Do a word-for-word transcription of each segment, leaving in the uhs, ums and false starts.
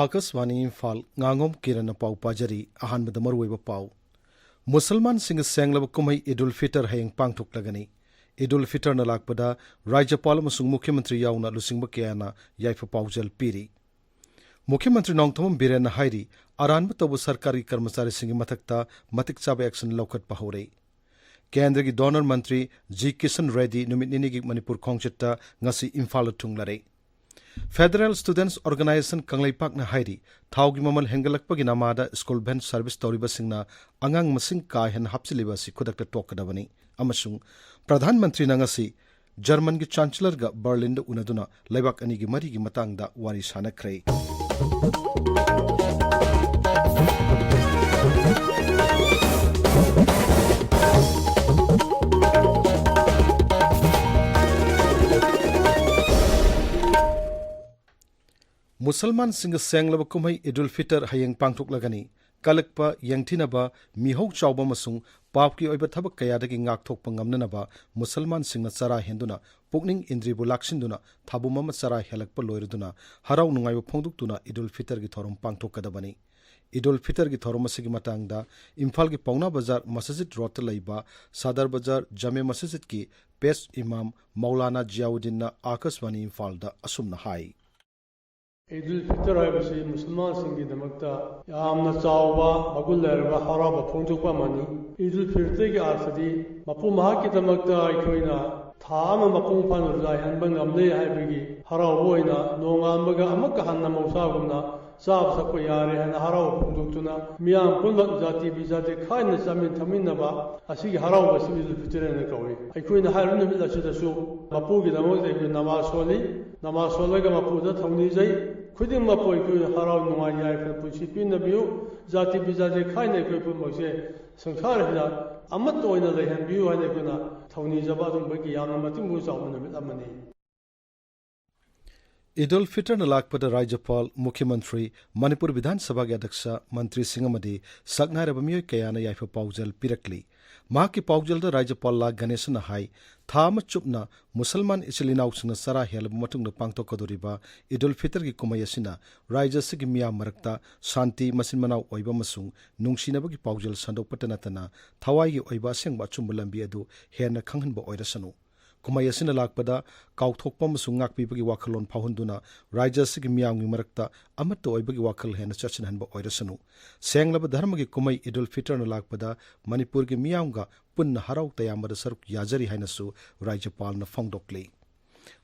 ꯑꯥꯀꯥꯁꯕꯥꯅꯤ ꯏꯝꯐꯥꯜ, ꯉꯥꯉꯣꯝ ꯀꯤꯔꯟꯅ ꯄꯥꯎ ꯄꯥꯖꯔꯤ꯫ ꯑꯍꯥꯟꯕꯗ ꯃꯔꯨꯑꯣꯏꯕ ꯄꯥꯎ꯫ ꯃꯨꯁꯜꯃꯥꯟꯁꯤꯡꯒꯤ ꯁꯦꯡꯂꯕ ꯀꯨꯝꯍꯩ ꯏꯗꯨꯜ ꯐꯤꯇꯔ ꯍꯌꯦꯡ ꯄꯥꯡꯊꯣꯛꯂꯒꯅꯤ꯫ ꯏꯗꯨꯜ ꯐꯤꯇꯔꯅ ꯂꯥꯛꯄꯗ ꯔꯥꯖ꯭ꯌꯄꯥꯜ ꯑꯃꯁꯨꯡ ꯃꯨꯈ꯭ꯌ ꯃꯟꯇ꯭ꯔꯤ ꯌꯥꯎꯅ ꯂꯨꯆꯤꯡꯕ ꯀꯌꯥꯅ ꯌꯥꯏꯐ ꯄꯥꯎꯖꯦꯜ ꯄꯤꯔꯤ꯫ ꯃꯨꯈ꯭ꯌ ꯃꯟꯇ꯭ꯔꯤ ꯅꯣꯡꯊꯣꯝꯕꯝ ꯕꯤꯔꯦꯟꯅ ꯍꯥꯏꯔꯤ, ꯑꯔꯥꯟꯕ ꯇꯧꯕ ꯁꯔꯀꯥꯔꯒꯤ ꯀꯔꯃꯆꯥꯔꯤꯁꯤꯡꯒꯤ ꯃꯊꯛꯇ ꯃꯇꯤꯛ ꯆꯥꯕ action ꯂꯧꯈꯠꯄ ꯍꯧꯔꯦ꯫ ꯀꯦꯟꯗ꯭ꯔꯒꯤ DoNER ꯃꯟꯇ꯭ꯔꯤ ꯖꯤ ꯀꯤꯁꯟ ꯔꯦꯗꯤ ꯅꯨꯃꯤꯠ ꯅꯤꯅꯤꯒꯤ ꯃꯅꯤꯄꯨꯔ ꯈꯣꯡꯆꯠꯇ ꯉꯁꯤ ꯏꯝꯐꯥꯜꯗ ꯊꯨꯡꯂꯔꯦ꯫ Federal Students Organisation ꯀꯪꯂꯩꯄꯥꯛꯅ ꯍꯥꯏꯔꯤ, ꯊꯥꯎꯒꯤ ꯃꯃꯜ ꯍꯦꯟꯒꯠꯂꯛꯄꯒꯤ ꯅꯃꯥꯗ ꯁ꯭ꯀꯨꯜ ꯚꯦꯟ ꯁꯔꯚꯤꯁ ꯇꯧꯔꯤꯕꯁꯤꯡꯅ ꯑꯉꯥꯡ ꯃꯁꯤꯡ ꯀꯥ ꯍꯦꯟꯅ ꯍꯥꯞꯆꯤꯜꯂꯤꯕ ꯑꯁꯤ ꯈꯨꯗꯛꯇ ꯇꯣꯛꯀꯗꯕꯅꯤ ꯑꯃꯁꯨꯡ ꯄ꯭ꯔꯙꯥꯟ ꯃꯟꯇ꯭ꯔꯤꯅ ꯉꯁꯤ ꯖꯔꯃꯟꯒꯤ ꯆꯥꯟꯁꯦꯂꯔꯒ ꯕꯔꯂꯤꯟꯗ ꯎꯅꯗꯨꯅ ꯂꯩꯕꯥꯛ ꯑꯅꯤꯒꯤ ꯃꯔꯤꯒꯤ ꯃꯇꯥꯡꯗ ꯋꯥꯔꯤ ꯁꯥꯅꯈ꯭ꯔꯦ꯫ ꯃꯨꯁꯜꯃꯥꯟꯁꯤꯡꯒꯤ ꯁꯦꯡꯂꯕ ꯀꯨꯝꯍꯩ ꯏꯗꯨꯜ ꯐꯤꯇꯔ ꯍꯌꯦꯡ ꯄꯥꯡꯊꯣꯛꯂꯒꯅꯤ꯫ ꯀꯜꯂꯛꯄ, ꯌꯦꯡꯊꯤꯅꯕ, ꯃꯤꯍꯧ ꯆꯥꯎꯕ ꯑꯃꯁꯨꯡ ꯄꯥꯞꯀꯤ ꯑꯣꯏꯕ ꯊꯕꯛ ꯀꯌꯥꯗꯒꯤ ꯉꯥꯛꯊꯣꯛꯄ ꯉꯝꯅꯅꯕ ꯃꯨꯁꯜꯃꯥꯟꯁꯤꯡꯅ ꯆꯔꯥ ꯍꯦꯟꯗꯨꯅ ꯄꯨꯛꯅꯤꯡ ꯏꯟꯗ꯭ꯔꯤꯕꯨ ꯂꯥꯛꯁꯤꯟꯗꯨꯅ ꯊꯥꯕꯨꯝ ꯑꯃ ꯆꯔꯥ ꯍꯦꯜꯂꯛꯄ ꯂꯣꯏꯔꯗꯨꯅ ꯍꯔꯥꯎ ꯅꯨꯡꯉꯥꯏꯕ ꯐꯣꯡꯗꯣꯛꯇꯨꯅ ꯏꯗꯨꯜ ꯐꯤꯇꯔꯒꯤ ꯊꯧꯔꯝ ꯄꯥꯡꯊꯣꯛꯀꯗꯕꯅꯤ꯫ ꯏꯗꯨꯜ ꯐꯤꯇꯔꯒꯤ ꯊꯧꯔꯝ ꯑꯁꯤꯒꯤ ꯃꯇꯥꯡꯗ ꯏꯝꯐꯥꯜꯒꯤ ꯄꯥꯎꯅꯥ ꯕꯖꯥꯔ ꯃꯁꯖꯤꯗ ꯔꯣꯗꯇ ꯂꯩꯕ ꯁꯥꯗꯔ ꯕꯖꯥꯔ ꯖꯥꯃꯦ ꯃꯁꯖꯤꯗꯀꯤ ꯄꯦꯁ ꯏꯃꯥꯝ ꯃꯧꯂꯥꯅꯥ ꯖꯤꯌꯥꯎꯗꯤꯟꯅ ꯑꯥꯀꯥꯁꯕꯥꯅꯤ ꯏꯝꯐꯥꯜꯗ ꯑꯁꯨꯝꯅ ꯍꯥꯏ꯫ ꯏꯗꯨꯜ ꯐꯤꯇꯔ ꯍꯥꯏꯕꯁꯤ ꯃꯨꯁꯜꯃꯥꯟꯁꯤꯡꯒꯤꯗꯃꯛꯇ ꯌꯥꯝꯅ ꯆꯥꯎꯕ ꯃꯒꯨꯟ ꯂꯩꯔꯕ ꯍꯔꯥꯎꯕ ꯐꯣꯡꯗꯣꯛꯄ ꯑꯃꯅꯤ꯫ ꯏꯗꯨꯜ ꯐꯤꯇꯔꯒꯤ ꯑꯔꯊꯗꯤ ꯃꯄꯨ ꯃꯍꯥꯛꯀꯤꯗꯃꯛꯇ ꯑꯩꯈꯣꯏꯅ ꯊꯥ ꯑꯃ ꯃꯄꯨꯡ ꯐꯥꯅ ꯔꯣꯖꯥ ꯍꯦꯟꯕ ꯉꯝꯂꯦ ꯍꯥꯏꯕꯒꯤ ꯍꯔꯥꯎꯕ ꯑꯣꯏꯅ ꯅꯣꯡꯉꯥꯟꯕꯒ ꯑꯃꯨꯛꯀ ꯍꯟꯅ ꯃꯍꯧꯁꯥꯒꯨꯝꯅ ꯆꯥꯕ ꯊꯛꯄ ꯌꯥꯔꯦ ꯍꯥꯏꯅ ꯍꯔꯥꯎꯕ ꯐꯣꯡꯗꯣꯛꯇꯨꯅ ꯃꯤꯌꯥꯝ ꯄꯨꯝꯅꯃꯛ ꯖꯥꯇꯤ ꯕꯤꯖꯥꯇꯤ ꯈꯥꯏꯅ ꯆꯥꯃꯤꯟ ꯊꯛꯃꯤꯟꯅꯕ ꯑꯁꯤꯒꯤ ꯍꯔꯥꯎꯕ ꯑꯁꯤ ꯏꯗꯨꯜ ꯐꯤꯇꯔ ꯍꯥꯏꯅ ꯀꯧꯏ꯫ ꯑꯩꯈꯣꯏꯅ ꯍꯥꯏꯔꯤꯕ ꯅꯨꯃꯤꯠ ꯑꯁꯤꯗꯁꯨ ꯃꯄꯨꯒꯤꯗꯃꯛꯇ ꯑꯩꯈꯣꯏ ꯅꯃꯥꯖ ꯁꯣꯜꯂꯤ꯫ ꯅꯃꯥꯖ ꯁꯣꯜꯂꯒ ꯃꯄꯨꯗ ꯊꯧꯅꯤꯖꯩ꯫ ꯈꯨꯗꯤꯡꯃꯛꯄꯨ ꯑꯩꯈꯣꯏ ꯍꯔꯥꯎ ꯅꯨꯡꯉꯥꯏ ꯌꯥꯏꯐꯅ ꯄꯨꯟꯁꯤ ꯄꯤꯅꯕꯤꯌꯨ꯫ ꯖꯥꯇꯤ ꯕꯤꯖꯥꯇꯤ ꯈꯥꯏꯅ ꯑꯩꯈꯣꯏ ꯄꯨꯝꯅꯃꯛꯁꯦ ꯁꯪꯁꯥꯔꯁꯤꯗ ꯑꯃꯠꯇ ꯑꯣꯏꯅ ꯂꯩꯍꯟꯕꯤꯌꯨ ꯍꯥꯏꯅ ꯑꯩꯈꯣꯏꯅ ꯊꯧꯅꯤꯖꯕ ꯑꯗꯨꯒꯨꯝꯕꯒꯤ ꯌꯥꯝꯅ ꯃꯇꯤꯛ ꯃꯒꯨꯟ ꯆꯥꯎꯕ ꯅꯨꯃꯤꯠ ꯑꯃꯅꯤ꯫ ꯏꯗꯨꯜ ꯐꯤꯇꯔꯅ ꯂꯥꯛꯄꯗ ꯔꯥꯖ꯭ꯌꯄꯥꯜ, ꯃꯨꯈ꯭ꯌ ꯃꯟꯇ꯭ꯔꯤ, ꯃꯅꯤꯄꯨꯔ ꯕꯤꯙꯥꯟ ꯁꯚꯥꯒꯤ ꯑꯗ꯭ꯌꯛꯁ, ꯃꯟꯇ꯭ꯔꯤꯁꯤꯡ ꯑꯃꯗꯤ ꯁꯛꯅꯥꯏꯔꯕ ꯃꯤꯑꯣꯏ ꯀꯌꯥꯅ ꯌꯥꯏꯐ ꯄꯥꯎꯖꯦꯜ ꯄꯤꯔꯛꯂꯤ꯫ ꯃꯍꯥꯛꯀꯤ ꯄꯥꯎꯖꯦꯜꯗ ꯔꯥꯖ꯭ꯌꯄꯥꯜ ꯂꯥ ꯒꯅꯦꯁꯟꯅ ꯍꯥꯏ, ꯊꯥ ꯑꯃ ꯆꯨꯞꯅ ꯃꯨꯁꯜꯃꯥꯟ ꯏꯆꯤꯜ ꯏꯅꯥꯎꯁꯤꯡꯅ ꯆꯔꯥ ꯍꯦꯜꯂꯕ ꯃꯇꯨꯡꯗ ꯄꯥꯡꯊꯣꯛꯀꯗꯧꯔꯤꯕ ꯏꯗꯨꯜ ꯐꯤꯇꯔꯒꯤ ꯀꯨꯝꯍꯩ ꯑꯁꯤꯅ ꯔꯥꯖ꯭ꯌ ꯑꯁꯤꯒꯤ ꯃꯤꯌꯥꯝ ꯃꯔꯛꯇ ꯁꯥꯟꯇꯤ, ꯃꯆꯤꯟ ꯃꯅꯥꯎ ꯑꯣꯏꯕ ꯑꯃꯁꯨꯡ ꯅꯨꯡꯁꯤꯅꯕꯒꯤ ꯄꯥꯎꯖꯦꯜ ꯁꯟꯗꯣꯛꯄꯇ ꯅꯠꯇꯅ ꯊꯋꯥꯏꯒꯤ ꯑꯣꯏꯕ ꯑꯁꯦꯡꯕ ꯑꯆꯨꯝꯕ ꯂꯝꯕꯤ ꯑꯗꯨ ꯍꯦꯟꯅ ꯈꯪꯍꯟꯕ ꯑꯣꯏꯔꯁꯅꯨ꯫ ꯀꯨꯝꯍꯩ ꯑꯁꯤꯅ ꯂꯥꯛꯄꯗ ꯀꯥꯎꯊꯣꯛꯄ ꯑꯃꯁꯨꯡ ꯉꯥꯛꯄꯤꯕꯒꯤ ꯋꯥꯈꯜꯂꯣꯟ ꯐꯥꯎꯍꯟꯗꯨꯅ ꯔꯥꯖ꯭ꯌ ꯑꯁꯤꯒꯤ ꯃꯤꯌꯥꯝꯒꯤ ꯃꯔꯛꯇ ꯑꯃꯠꯇ ꯑꯣꯏꯕꯒꯤ ꯋꯥꯈꯜ ꯍꯦꯟꯅ ꯆꯠꯁꯤꯟꯍꯟꯕ ꯑꯣꯏꯔꯁꯅꯨ꯫ ꯁꯦꯡꯂꯕ ꯙꯔꯃꯒꯤ ꯀꯨꯝꯍꯩ ꯏꯗꯨꯜ ꯐꯤꯇꯔꯅ ꯂꯥꯛꯄꯗ ꯃꯅꯤꯄꯨꯔꯒꯤ ꯃꯤꯌꯥꯝꯒ ꯄꯨꯟꯅ ꯍꯔꯥꯎ ꯇꯌꯥꯝꯕꯗ ꯁꯔꯨꯛ ꯌꯥꯖꯔꯤ ꯍꯥꯏꯅꯁꯨ ꯔꯥꯖ꯭ꯌꯄꯥꯜꯅ ꯐꯣꯡꯗꯣꯛꯂꯤ꯫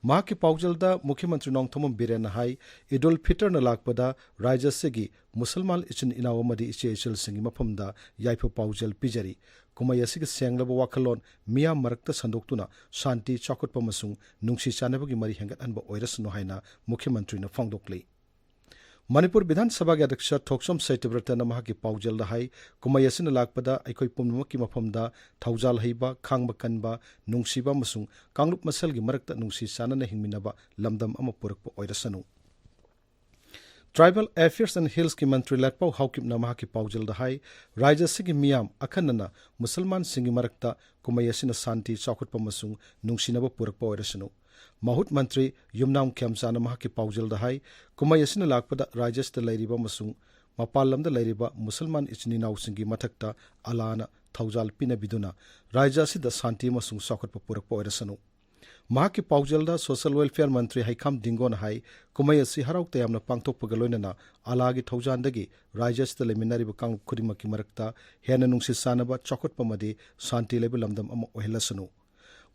ꯃꯍꯥꯛꯀꯤ ꯄꯥꯎꯖꯦꯜꯗ ꯃꯨꯈ꯭ꯌ ꯃꯟꯇ꯭ꯔꯤ ꯅꯣꯡꯊꯣꯝꯕꯝ ꯕꯤꯔꯦꯟꯅ ꯍꯥꯏ, ꯏꯗꯨꯜ ꯐꯤꯇꯔꯅ ꯂꯥꯛꯄꯗ ꯔꯥꯖ꯭ꯌ ꯑꯁꯤꯒꯤ ꯃꯨꯁꯜꯃꯥꯟ ꯏꯆꯤꯟ ꯏꯅꯥꯎ ꯑꯃꯗꯤ ꯏꯆꯦ ꯏꯆꯜꯁꯤꯡꯒꯤ ꯃꯐꯝꯗ ꯌꯥꯏꯐ ꯄꯥꯎꯖꯦꯜ ꯄꯤꯖꯔꯤ꯫ ꯀꯨꯝꯍꯩ ꯑꯁꯤꯒꯤ ꯁꯦꯡꯂꯕ ꯋꯥꯈꯜꯂꯣꯟ ꯃꯤꯌꯥꯝ ꯃꯔꯛꯇ ꯁꯟꯗꯣꯛꯇꯨꯅ ꯁꯥꯟꯇꯤ, ꯆꯥꯎꯈꯠꯄ ꯑꯃꯁꯨꯡ ꯅꯨꯡꯁꯤ ꯆꯥꯟꯅꯕꯒꯤ ꯃꯔꯤ ꯍꯦꯟꯒꯠꯍꯟꯕ ꯑꯣꯏꯔꯁꯅꯨ ꯍꯥꯏꯅ ꯃꯨꯈ꯭ꯌ ꯃꯟꯇ꯭ꯔꯤꯅ ꯐꯣꯡꯗꯣꯛꯂꯤ꯫ ꯃꯅꯤꯄꯨꯔ ꯕꯤꯙꯥꯟ ꯁꯚꯥꯒꯤ ꯑꯗ꯭ꯌꯛꯁ ꯊꯣꯛꯆꯣꯝ ꯁꯇ꯭ꯌꯕ꯭ꯔꯇꯅ ꯃꯍꯥꯛꯀꯤ ꯄꯥꯎꯖꯦꯜꯗ ꯍꯥꯏ, ꯀꯨꯝꯍꯩ ꯑꯁꯤꯅ ꯂꯥꯛꯄꯗ ꯑꯩꯈꯣꯏ ꯄꯨꯝꯅꯃꯛꯀꯤ ꯃꯐꯝꯗ ꯊꯧꯖꯥꯜ ꯍꯩꯕ, ꯈꯥꯡꯕ ꯀꯟꯕ, ꯅꯨꯡꯁꯤꯕ ꯑꯃꯁꯨꯡ ꯀꯥꯡꯂꯨꯞ ꯃꯁꯦꯜꯒꯤ ꯃꯔꯛꯇ ꯅꯨꯡꯁꯤ ꯆꯥꯟꯅꯅ ꯍꯤꯡꯃꯤꯟꯅꯕ ꯂꯝꯗꯝ ꯑꯃ ꯄꯨꯔꯛꯄ ꯑꯣꯏꯔꯁꯅꯨ꯫ Tribal Affairs and Hillsꯀꯤ ꯃꯟꯇ꯭ꯔꯤ ꯂꯥꯠꯄꯥꯎ ꯍꯥꯎꯀꯤꯞꯅ ꯃꯍꯥꯛꯀꯤ ꯄꯥꯎꯖꯦꯜꯗ ꯍꯥꯏ, ꯔꯥꯖ꯭ꯌ ꯑꯁꯤꯒꯤ ꯃꯤꯌꯥꯝ ꯑꯈꯟꯅꯅ ꯃꯨꯁꯜꯃꯥꯟꯁꯤꯡꯒꯤ ꯃꯔꯛꯇ ꯀꯨꯝꯍꯩ ꯑꯁꯤꯅ ꯁꯥꯟꯇꯤ, ꯆꯥꯎꯈꯠꯄ ꯑꯃꯁꯨꯡ ꯅꯨꯡꯁꯤꯅꯕ ꯄꯨꯔꯛꯄ ꯑꯣꯏꯔꯁꯅꯨ꯫ ꯃꯍꯨꯠ ꯃꯟꯇ꯭ꯔꯤ ꯌꯨꯝꯅꯥꯝ ꯈꯦꯝꯆꯥꯅ ꯃꯍꯥꯛꯀꯤ ꯄꯥꯎꯖꯦꯜꯗ ꯍꯥꯏ, ꯀꯨꯝꯍꯩ ꯑꯁꯤꯅ ꯂꯥꯛꯄꯗ ꯔꯥꯖ꯭ꯌ ꯑꯁꯤꯗ ꯂꯩꯔꯤꯕ ꯑꯃꯁꯨꯡ ꯃꯄꯥꯟ ꯂꯝꯗ ꯂꯩꯔꯤꯕ ꯃꯨꯁꯜꯃꯥꯟ ꯏꯆꯤꯟ ꯏꯅꯥꯎꯁꯤꯡꯒꯤ ꯃꯊꯛꯇ ꯑꯜꯂꯥꯅ ꯊꯧꯖꯥꯜ ꯄꯤꯅꯕꯤꯗꯨꯅ ꯔꯥꯖ꯭ꯌ ꯑꯁꯤꯗ ꯁꯥꯟꯇꯤ ꯑꯃꯁꯨꯡ ꯆꯥꯎꯈꯠꯄ ꯄꯨꯔꯛꯄ ꯑꯣꯏꯔꯁꯅꯨ꯫ ꯃꯍꯥꯛꯀꯤ ꯄꯥꯎꯖꯦꯜꯗ ꯁꯣꯁꯤꯌꯦꯜ ꯋꯦꯜꯐꯤꯌꯔ ꯃꯟꯇ꯭ꯔꯤ ꯍꯩꯈꯥꯝ ꯗꯤꯡꯒꯣꯅ ꯍꯥꯏ, ꯀꯨꯝꯍꯩ ꯑꯁꯤ ꯍꯔꯥꯎ ꯇꯌꯥꯝꯅ ꯄꯥꯡꯊꯣꯛꯄꯒ ꯂꯣꯏꯅꯅ ꯑꯜꯂꯥꯒꯤ ꯊꯧꯖꯥꯟꯗꯒꯤ ꯔꯥꯖ꯭ꯌ ꯑꯁꯤꯗ ꯂꯩꯃꯤꯟꯅꯔꯤꯕ ꯀꯥꯡꯂꯨꯞ ꯈꯨꯗꯤꯡꯃꯛꯀꯤ ꯃꯔꯛꯇ ꯍꯦꯟꯅ ꯅꯨꯡꯁꯤ ꯆꯥꯟꯅꯕ, ꯆꯥꯎꯈꯠꯄ ꯑꯃꯗꯤ ꯁꯥꯟꯇꯤ ꯂꯩꯕ ꯂꯝꯗꯝ ꯑꯃ ꯑꯣꯏꯍꯜꯂꯁꯅꯨ꯫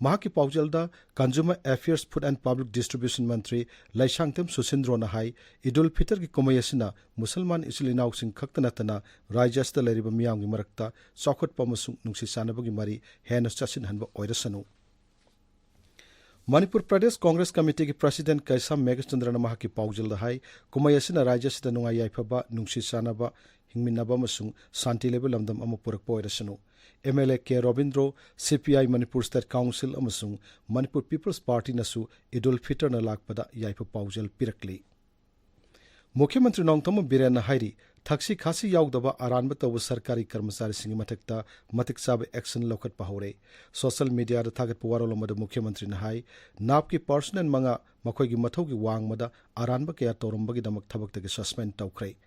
ꯃꯍꯥꯛꯀꯤ ꯄꯥꯎꯖꯦꯜꯗ Consumer Affairs, Food and Public Distribution ꯃꯟꯇ꯭ꯔꯤ ꯂꯩꯁꯥꯡꯊꯦꯝ ꯁꯨꯁꯤꯟꯗ꯭ꯔꯣꯅ ꯍꯥꯏ, ꯏꯗꯨꯜ ꯐꯤꯇꯔꯒꯤ ꯀꯨꯝꯍꯩ ꯑꯁꯤꯅ ꯃꯨꯁꯜꯃꯥꯟ ꯏꯆꯤꯜ ꯏꯅꯥꯎꯁꯤꯡ ꯈꯛꯇ ꯅꯠꯇꯅ ꯔꯥꯖ꯭ꯌ ꯑꯁꯤꯗ ꯂꯩꯔꯤꯕ ꯃꯤꯌꯥꯝꯒꯤ ꯃꯔꯛꯇ ꯆꯥꯎꯈꯠꯄ ꯑꯃꯁꯨꯡ ꯅꯨꯡꯁꯤ ꯆꯥꯟꯅꯕꯒꯤ ꯃꯔꯤ ꯍꯦꯟꯅ ꯆꯠꯁꯤꯟꯍꯟꯕ ꯑꯣꯏꯔꯁꯅꯨ꯫ ꯃꯅꯤꯄꯨꯔ ꯄ꯭ꯔꯗꯦꯁ ꯀꯣꯡꯒ꯭ꯔꯦꯁ ꯀꯃꯤꯇꯤꯒꯤ ꯄ꯭ꯔꯁꯤꯗꯦꯟ ꯀꯩꯁꯥꯝ ꯃꯦꯘꯆꯟꯗ꯭ꯔꯅ ꯃꯍꯥꯛꯀꯤ ꯄꯥꯎꯖꯦꯜꯗ ꯍꯥꯏ, ꯀꯨꯝꯍꯩ ꯑꯁꯤꯅ ꯔꯥꯖ꯭ꯌ ꯑꯁꯤꯗ ꯅꯨꯡꯉꯥꯏ ꯌꯥꯏꯐꯕ, ꯅꯨꯡꯁꯤ ꯆꯥꯟꯅꯕ, ꯍꯤꯡꯃꯤꯟꯅꯕ ꯑꯃꯁꯨꯡ ꯁꯥꯟꯇꯤ ꯂꯩꯕ ꯂꯝꯗꯝ ꯑꯃ ꯄꯨꯔꯛꯄ ꯑꯣꯏꯔꯁꯅꯨ꯫ M L A K Robindro, ꯁꯤ P I Manipur state council ꯑꯃꯁꯨꯡ ꯃꯅꯤꯄꯨꯔ ꯄꯤꯄꯜꯁ ꯄꯥꯔꯇꯤꯅꯁꯨ ꯏꯗꯨꯜ ꯐꯤꯇꯔꯅ ꯂꯥꯛꯄꯗ ꯌꯥꯏꯐ ꯄꯥꯎꯖꯦꯜ ꯄꯤꯔꯛꯂꯤ꯫ ꯃꯨꯈ꯭ꯌ ꯃꯟꯇ꯭ꯔꯤ ꯅꯣꯡꯊꯣꯝꯕꯝ ꯕꯤꯔꯦꯟꯅ ꯍꯥꯏꯔꯤ, ꯊꯛꯁꯤ ꯈꯥꯁꯤ ꯌꯥꯎꯗꯕ ꯑꯔꯥꯟꯕ ꯇꯧꯕ ꯁꯔꯀꯥꯔꯤ ꯀꯔꯃꯆꯥꯔꯤꯁꯤꯡꯒꯤ ꯃꯊꯛꯇ ꯃꯇꯤꯛ ꯆꯥꯕ action ꯂꯧꯈꯠꯄ ꯍꯧꯔꯦ꯫ Social media ꯗ ꯊꯥꯒꯠꯄ ꯋꯥꯔꯣꯜ ꯑꯃꯗ ꯃꯨꯈ꯭ꯌ ꯃꯟꯇ꯭ꯔꯤꯅ ꯍꯥꯏ, ꯅꯥꯞꯀꯤ personnel ꯃꯉꯥ ꯃꯈꯣꯏꯒꯤ ꯃꯊꯧꯒꯤ ꯋꯥꯡꯃꯗ ꯑꯔꯥꯟꯕ ꯀꯌꯥ ꯇꯧꯔꯝꯕꯒꯤꯗꯃꯛ ꯊꯕꯛꯇꯒꯤ suspend ꯇꯧꯈ꯭ꯔꯦ꯫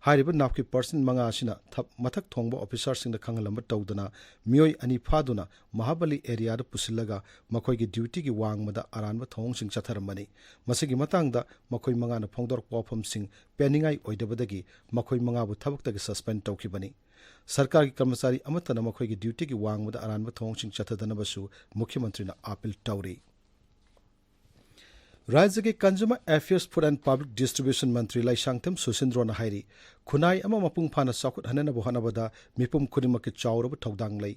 ꯍꯥꯏꯔꯤꯕ ꯅꯥꯞꯀꯤ personnel ꯃꯉꯥ ꯑꯁꯤꯅ ꯊ-, ꯃꯊꯛ ꯊꯣꯡꯕ officer ꯁꯤꯡꯗ ꯈꯪꯍꯜꯂꯝꯕ ꯇꯧꯗꯅ ꯃꯤꯑꯣꯏ ꯑꯅꯤ ꯐꯥꯗꯨꯅ ꯃꯍꯥꯕꯂꯤ area ꯗ ꯄꯨꯁꯤꯜꯂꯒ ꯃꯈꯣꯏꯒꯤ duty ꯒꯤ ꯋꯥꯡꯃꯗ ꯑꯔꯥꯟꯕ ꯊꯧꯑꯣꯡꯁꯤꯡ ꯆꯠꯊꯔꯝꯕꯅꯤ꯫ ꯃꯁꯤꯒꯤ ꯃꯇꯥꯡꯗ ꯃꯈꯣꯏ ꯃꯉꯥꯅ ꯐꯣꯡꯗꯣꯔꯛꯄ ꯋꯥꯐꯝꯁꯤꯡ ꯄꯦꯟꯅꯤꯡꯉꯥꯏ ꯑꯣꯏꯗꯕꯗꯒꯤ ꯃꯈꯣꯏ ꯃꯉꯥꯕꯨ ꯊꯕꯛꯇꯒꯤ suspend ꯇꯧꯈꯤꯕꯅꯤ꯫ ꯁꯔꯀꯥꯔꯒꯤ ꯀꯔꯃꯆꯥꯔꯤ ꯑꯃꯠꯇꯅ ꯃꯈꯣꯏꯒꯤ duty ꯒꯤ ꯋꯥꯡꯃꯗ ꯑꯔꯥꯟꯕ ꯊꯧꯑꯣꯡꯁꯤꯡ ꯆꯠꯊꯗꯅꯕꯁꯨ ꯃꯨꯈ꯭ꯌ ꯃꯟꯇ꯭ꯔꯤꯅ appeal ꯇꯧꯔꯤ꯫ ꯔꯥꯖ꯭ꯌꯒꯤ Consumer Affairs, Food and Public Distribution ꯃꯟꯇ꯭ꯔꯤ ꯂꯩꯁꯥꯡꯊꯦꯝ ꯁꯨꯁꯤꯟꯗ꯭ꯔꯣꯅ ꯍꯥꯏꯔꯤ, ꯈꯨꯟꯅꯥꯏ ꯑꯃ ꯃꯄꯨꯡ ꯐꯥꯅ ꯆꯥꯎꯈꯠꯍꯟꯅꯕ ꯍꯣꯠꯅꯕꯗ ꯃꯤꯄꯨꯝ ꯈꯨꯗꯤꯡꯃꯛꯀꯤ ꯆꯥꯎꯔꯕ ꯊꯧꯗꯥꯡ ꯂꯩ꯫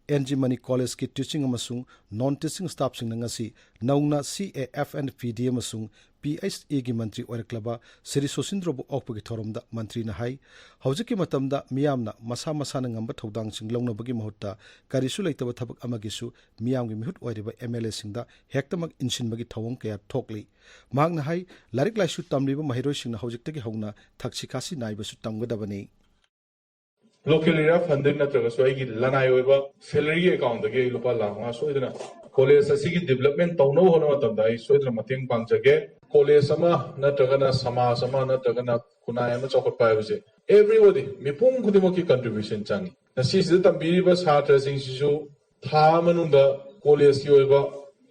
ꯑꯦꯟ ꯖꯤ ꯃꯅꯤ ꯀꯣꯂꯦꯖꯀꯤ teaching ꯑꯃꯁꯨꯡ non teaching staff ꯁꯤꯡꯅ ꯉꯁꯤ ꯅꯧꯅ C A F N P D ꯑꯃꯁꯨꯡ P H E ꯒꯤ ꯃꯟꯇ꯭ꯔꯤ ꯑꯣꯏꯔꯛꯂꯕ ꯁ꯭ꯔꯤ ꯁꯨꯁꯤꯟꯗ꯭ꯔꯣꯕꯨ ꯑꯣꯛꯄꯒꯤ ꯊꯧꯔꯝꯗ ꯃꯟꯇ꯭ꯔꯤꯅ ꯍꯥꯏ, ꯍꯧꯖꯤꯛꯀꯤ ꯃꯇꯝꯗ ꯃꯤꯌꯥꯝꯅ ꯃꯁꯥ ꯃꯁꯥꯅ ꯉꯝꯕ ꯊꯧꯗꯥꯡꯁꯤꯡ ꯂꯧꯅꯕꯒꯤ ꯃꯍꯨꯠꯇ ꯀꯔꯤꯁꯨ ꯂꯩꯇꯕ ꯊꯕꯛ ꯑꯃꯒꯤꯁꯨ ꯃꯤꯌꯥꯝꯒꯤ ꯃꯤꯍꯨꯠ ꯑꯣꯏꯔꯤꯕ M L A ꯁꯤꯡꯗ ꯍꯦꯛꯇꯃꯛ ꯏꯟꯁꯤꯟꯕꯒꯤ ꯊꯧꯑꯣꯡ ꯀꯌꯥ ꯊꯣꯛꯂꯤ꯫ ꯃꯍꯥꯛꯅ ꯍꯥꯏ, ꯂꯥꯏꯔꯤꯛ ꯂꯥꯏꯁꯨ ꯇꯝꯂꯤꯕ ꯃꯍꯩꯔꯣꯏꯁꯤꯡꯅ ꯍꯧꯖꯤꯛꯇꯒꯤ ꯍꯧꯅ ꯊꯛꯁꯤ ꯈꯥꯁꯤ ꯅꯥꯏꯕꯁꯨ ꯇꯝꯒꯗꯕꯅꯤ꯫ Local area funding ꯅꯠꯇ꯭ꯔꯒꯁꯨ ꯑꯩꯒꯤ ꯂꯅꯥꯏ ꯑꯣꯏꯕ salary ꯒꯤ account ꯗꯒꯤ ꯑꯩ ꯂꯨꯄꯥ ꯂꯥꯈ ꯃꯉꯥ ꯁꯣꯏꯗꯅ ꯀꯣꯂꯦꯖ ꯑꯁꯤꯒꯤ development ꯇꯧꯅꯕ ꯍꯣꯠꯅꯕ ꯃꯇꯝꯗ ꯑꯩ ꯁꯣꯏꯗꯅ ꯃꯇꯦꯡ ꯄꯥꯡꯖꯒꯦ꯫ ꯀꯣꯂꯦꯖ ꯑꯃ ꯅꯠꯇ꯭ꯔꯒꯅ ꯁꯃꯥꯖ ꯑꯃ ꯅꯠꯇ꯭ꯔꯒꯅ ꯈꯨꯟꯅꯥꯏ ꯑꯃ ꯆꯥꯎꯈꯠꯄ ꯍꯥꯏꯕꯁꯦ everybody, ꯃꯤꯄꯨꯝ ꯈꯨꯗꯤꯡꯃꯛꯀꯤ contribution ꯆꯪꯉꯤ꯫ ꯉꯁꯤꯁꯤꯗ ꯇꯝꯕꯤꯔꯤꯕ ꯁꯥꯇ꯭ꯔꯁꯤꯡꯁꯤꯁꯨ ꯊꯥ ꯃꯅꯨꯡꯗ ꯀꯣꯂꯦꯖꯀꯤ ꯑꯣꯏꯕ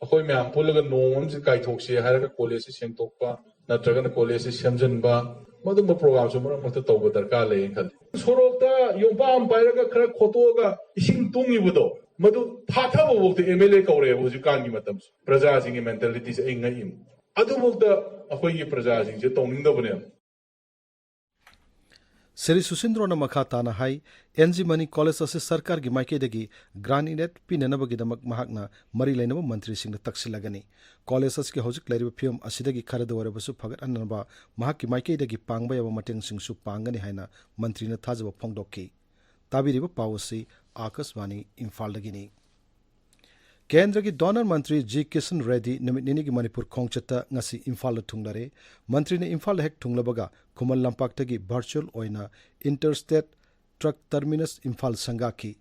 ꯑꯩꯈꯣꯏ ꯃꯌꯥꯝ ꯄꯨꯜꯂꯒ ꯅꯣꯡꯃ ꯑꯃꯁꯤ ꯀꯥꯏꯊꯣꯛꯁꯤ ꯍꯥꯏꯔꯒ ꯀꯣꯂꯦꯖꯁꯤ ꯁꯦꯡꯗꯣꯛꯄ ꯅꯠꯇ꯭ꯔꯒꯅ ꯀꯣꯂꯦꯖꯁꯤ ꯁꯦꯝꯖꯤꯟꯕ, ꯃꯗꯨꯝꯕ program ꯁꯨ ꯃꯔꯛ ꯃꯔꯛꯇ ꯇꯧꯕ ꯗꯔꯀꯥꯔ ꯂꯩꯌꯦꯅ ꯈꯜꯂꯤ꯫ ꯁꯣꯔꯣꯛꯇ ꯌꯣꯝꯄꯥꯛ ꯑꯃ ꯄꯥꯏꯔꯒ ꯈꯔ ꯈꯣꯠꯇꯣꯛꯑꯒ ꯏꯁꯤꯡ ꯇꯨꯡꯉꯤꯕꯗꯣ, ꯃꯗꯨ ꯊꯥꯊꯕꯐꯥꯎꯗ M L A ꯀꯧꯔꯛꯑꯦꯕ ꯍꯧꯖꯤꯛꯀꯥꯟꯒꯤ ꯃꯇꯝꯁꯤ꯫ ꯄ꯭ꯔꯖꯥꯁꯤꯡꯒꯤ mentality ꯁꯦ ꯑꯩ ꯉꯛꯏꯅꯤ꯫ ꯑꯗꯨꯐꯥꯎꯗ ꯑꯩꯈꯣꯏꯒꯤ ꯄ꯭ꯔꯖꯥꯁꯤꯡꯁꯦ ꯇꯧꯅꯤꯡꯗꯕꯅꯦꯕ꯫ ꯁ꯭ꯔꯤ ꯁꯨꯁꯤꯟꯗ꯭ꯔꯣꯅ ꯃꯈꯥ ꯇꯥꯅ ꯍꯥꯏ, ꯑꯦꯟ ꯖꯤ ꯃꯅꯤ ꯀꯣꯂꯦꯖ ꯑꯁꯤ ꯁꯔꯀꯥꯔꯒꯤ ꯃꯥꯏꯀꯩꯗꯒꯤ grant in aid ꯄꯤꯅꯅꯕꯒꯤꯗꯃꯛ ꯃꯍꯥꯛꯅ ꯃꯔꯤ ꯂꯩꯅꯕ ꯃꯟꯇ꯭ꯔꯤꯁꯤꯡꯗ ꯇꯛꯁꯤꯜꯂꯒꯅꯤ꯫ ꯀꯣꯂꯦꯖ ꯑꯁꯤꯒꯤ ꯍꯧꯖꯤꯛ ꯂꯩꯔꯤꯕ ꯐꯤꯕꯝ ꯑꯁꯤꯗꯒꯤ ꯈꯔꯗ ꯑꯣꯏꯔꯕꯁꯨ ꯐꯒꯠꯍꯟꯅꯕ ꯃꯍꯥꯛꯀꯤ ꯃꯥꯏꯀꯩꯗꯒꯤ ꯄꯥꯡꯕ ꯌꯥꯕ ꯃꯇꯦꯡꯁꯤꯡꯁꯨ ꯄꯥꯡꯒꯅꯤ ꯍꯥꯏꯅ ꯃꯟꯇ꯭ꯔꯤꯅ ꯊꯥꯖꯕ ꯐꯣꯡꯗꯣꯛꯈꯤ꯫ ꯇꯥꯕꯤꯔꯤꯕ ꯄꯥꯎ ꯑꯁꯤ ꯑꯥꯀꯥꯁꯕꯥꯅꯤ ꯏꯝꯐꯥꯜꯗꯒꯤꯅꯤ꯫ ꯀꯦꯟꯗ꯭ꯔꯒꯤ ꯗꯣꯅꯔ ꯃꯟꯇ꯭ꯔꯤ ꯖꯤ ꯀꯤꯁꯟ ꯔꯦꯗꯤ ꯅꯨꯃꯤꯠ ꯅꯤꯅꯤꯒꯤ ꯃꯅꯤꯄꯨꯔ ꯈꯣꯡꯆꯠꯇ ꯉꯁꯤ ꯏꯝꯐꯥꯜꯗ ꯊꯨꯡꯂꯔꯦ꯫ ꯃꯟꯇ꯭ꯔꯤꯅ ꯏꯝꯐꯥꯜꯗ ꯍꯦꯛ ꯊꯨꯡꯂꯕꯒ ꯈꯨꯃꯟ ꯂꯝꯄꯥꯛꯇꯒꯤ ꯚꯔꯆꯨꯑꯦꯜ ꯑꯣꯏꯅ ꯏꯟꯇꯔꯁ꯭ꯇꯦꯠ ꯇ꯭ꯔꯛ ꯇꯔꯃꯤꯅꯁ ꯏꯝꯐꯥꯜ ꯁꯪꯒꯥꯈꯤ꯫